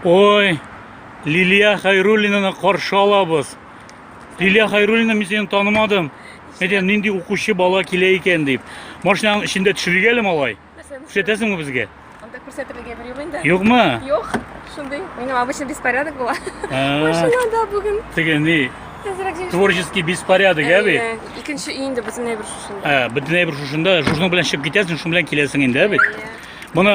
Ой, Лилия Хайруллинаны каршы алабыз. Лилия Хайруллина, мин сине танымадым. Әйтәм, нинди укучы бала килә икән дип. Машинаның эчендә төшерик әле, малай. Күрсәтәсеңме безгә? Анда күрсәтерлек әйбер юк инде. Юкмы? Юк. Шундый. Минем обычно беспорядок була. Машинада бүген. Теге ни? Творческий беспорядок, ә бит? Икенче өй инде бөтенләй бер шушында. Ә, бөтенләй бер шушында. Шушының белән чыгып китәсең, шуның белән киләсең инде, ә бит? Моны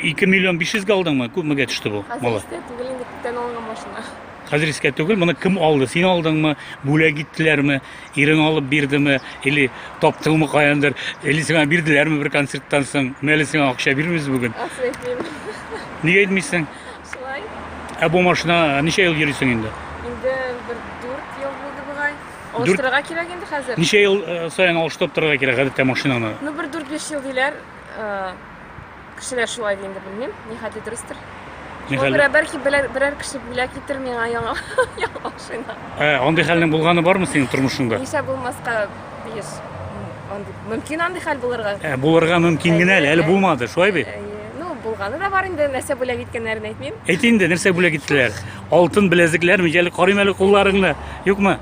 2 миллион 500 гә алдыңмы? Күпмегә төште бу? Хәзер истә түгел инде, күптән алынган машина. Хәзер искә түгел, моны кем алды? Син алдыңмы? Бүләк иттеләрме? Ирең алып бирдеме? Или таптыңмы каяндыр? Или сиңа бирделәрме бер концерттан соң? Менә әле сиңа акча бирмибез бүген. Асын әйтмим. Нигә әйтмисең? Шулай. Ә бу машина ничә ел йөрисең инде? Инде бер 4 ел булды бугай. Алыштырырга кирәк инде хәзер. Ничә ел э, саен алыштырып торырга кирәк гадәттә машинаны? Ну, бер 4-5 ел диләр. Э, кешеләр шулай ди инде, белмим, нихәтле дөрестер. Шуңа күрә бәлки берәр, берәр кеше бүләк итер миңа яңа яңа машина. Ә, андый хәлнең булганы бармы синең тормышыңда? Нишләп булмаска тиеш? Андый, мөмкин андый хәл булырга. Ә, булырга мөмкин генә әле, әле булмады, шулай бит? Ну, булганы да бар инде, нәрсә бүләк иткәннәрен әйтмим. Әйт инде, нәрсә бүләк иттеләр? Алтын беләзекләрме? Әле карыйм әле кулларыңны. Юкмы?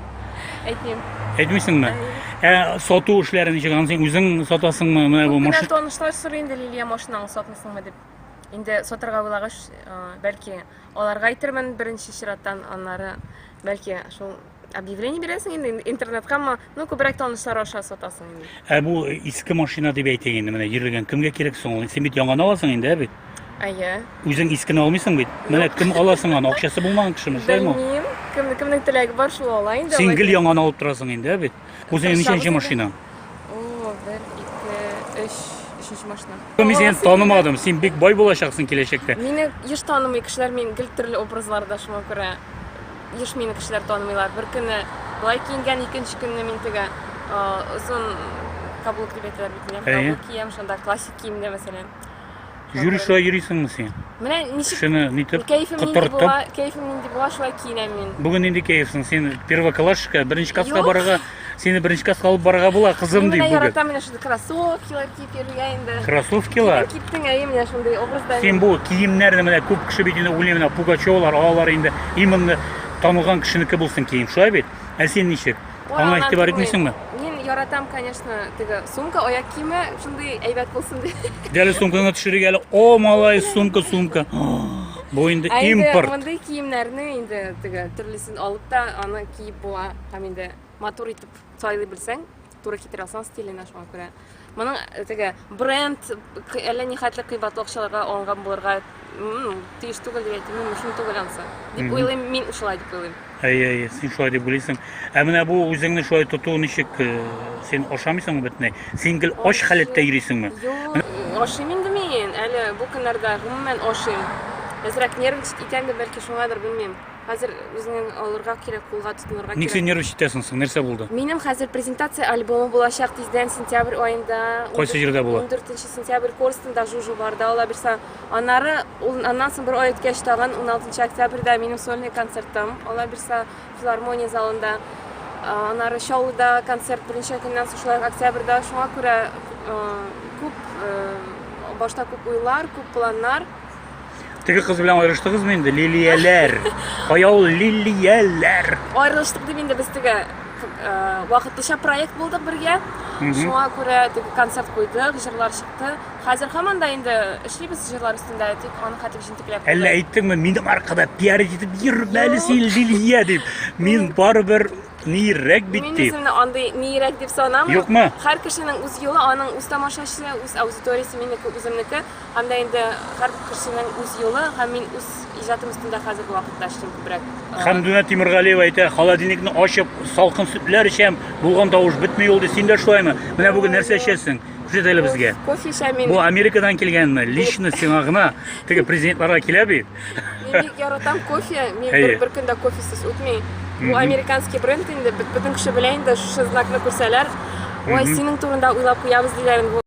Әйтмим. Әйтмисеңме? Ә сату эшләре ничек? Аны син үзең сатасыңмы? Менә бу машина. Танышлар сорый инде, Лилия, машинаңны сатмыйсыңмы дип. Инде сатырга уйлагач, бәлки аларга әйтермен беренче чираттан, аннары бәлки шул объявление бирәсең инде интернеткамы, ну күбрәк танышлар аша сатасың инде. Ә бу иске машина дип әйтик инде, менә йөрелгән кемгә кирәк соң ул? Син бит яңаны аласың инде, ә бит? Әйе. Үзең искене алмыйсың бит. Менә кем ала соң аны? Акчасы булмаган кешеме, шулаймы? Белмим. Кем, кемнең теләге бар, шул ала инде. Син гел яңаны алып торасың инде, ә бит? Бу синең ничәнче машина? О, бер, ике, өч, өченче машина. Мин сине танымадым. Син бик бай булачаксың киләчәктә. Мине еш танымый кешеләр, мин гел төрле образларда, шуңа күрә еш мине кешеләр танымыйлар. Бер көнне болай киенгән, икенче көнне мин теге озын каблук дип әйтәләр бит инде. Каблук киям, шунда классик киемдә мәсәлән. Йөри шулай йөрисеңме син? Менә ничек Кешене нитеп, кәефем нинди котыртып. була, кәефем нинди була, шулай киенәм мин. Бүген нинди кәефсең? Син первоклашка, беренче класска Юк. барырга, сине беренче класска алып барырга була, кызым Мин ди менә бүген. яратам менә шундый кроссовкилар киеп йөрергә инде. Кроссовкилар? Киттең, киттең, әйе, менә шундый образда. Син бу киемнәрне менә күп кеше бит инде уйлый менә Пугачевалар, алар инде именно танылган кешенеке булсын кием, шулай бит? Ә син ничек? Ой, Аңа аннан игътибар тормыйм. итмисеңме? Мин яратам, конечно, теге сумка, аяк киеме шундый әйбәт булсын дип. Әле сумкаңны төшерик әле. О, малай, сумка, сумка. Бу инде Ә инде импорт. мондый киемнәрне инде теге төрлесен алып та аны киеп була һәм инде матур итеп сайлый белсәң, туры китерә алсаң стиленә шуңа күрә. Моның э, теге бренд әллә нихәтле кыйбатлы акчаларга алынган булырга тиеш түгел дип әйтү мөмкин түгел ансы. Дип уйлыйм, мин шулай дип уйлыйм. Әйе, әйе, син шулай дип уйлыйсың. Ә менә бу үзеңне шулай тоту ничек, э, син ашамыйсыңмы бөтенләй? Син гел ач халәттә йөрисеңме? Юк, ашыйм инде мин. Әле бу көннәрдә гомумән ашыйм. Әзрәк нервничать итәм дә, бәлки шуңадыр, белмим. Хәзер үзеңнән алырга кирәк, кулга тотынырга Ник кирәк. син нервничать итәсең соң? Нәрсә булды? Минем хәзер презентация альбомы булачак тиздән сентябрь аенда. Кайсы җирдә була? 14 сентябрь Корстонда Жужу барда ала бирсә. Аннары ул аннан соң бер ай үткәч тагын 16 октябрьдә минем сольный концертым ала бирсә филармония залында. Аннары Чаллыда концерт берничә көннән соң шулай ук октябрьдә. Шуңа күрә күп башта күп уйлар, күп планнар. Теге кыз белән аерыштыгызмы инде? Лилияләр. Кая ул лилияләр? Аерылыштык дип инде без теге вакытлыча проект булдык бергә. Шуңа күрә теге концерт куйдык, җырлар чыкты. Хәзер һаман да инде эшлибез җырлар өстендә, тик аны хәтер җентекләп. Әллә әйттеңме, минем аркада пиарить итеп йөрмә әле син, Лилия дип. Мин барыбер нирәк бит Мин дип. үземне андый нирәк дип санамыйм. Юкмы? Һәр кешенең үз юлы, аның үз тамашачысы, үз аудиториясе, минеке үземнеке. Һәм дә инде һәр кешенең үз юлы, һәм мин үз иҗатым өстендә хәзерге вакытта эшлим күбрәк. Хәмдүнә Тимергалиева әйтә, холодильникны ачып, салкын сөтләр эчәм, булган тавыш бетми ул ди. Син дә шулаймы? Менә бүген нәрсә эчәсең? Күрсәт әле безгә. Кофе эчәм мин. Бу Америкадан килгәнме? Лично сиңа гына. Теге президентларга килә бит. Мин бик яратам кофе. Мин бер, бер көндә кофесыз үтми. Бу американский бренд инде, бөтен кеше белә инде, шушы знакны күрсәләр. Ой, синең турында уйлап куябыз диләр инде.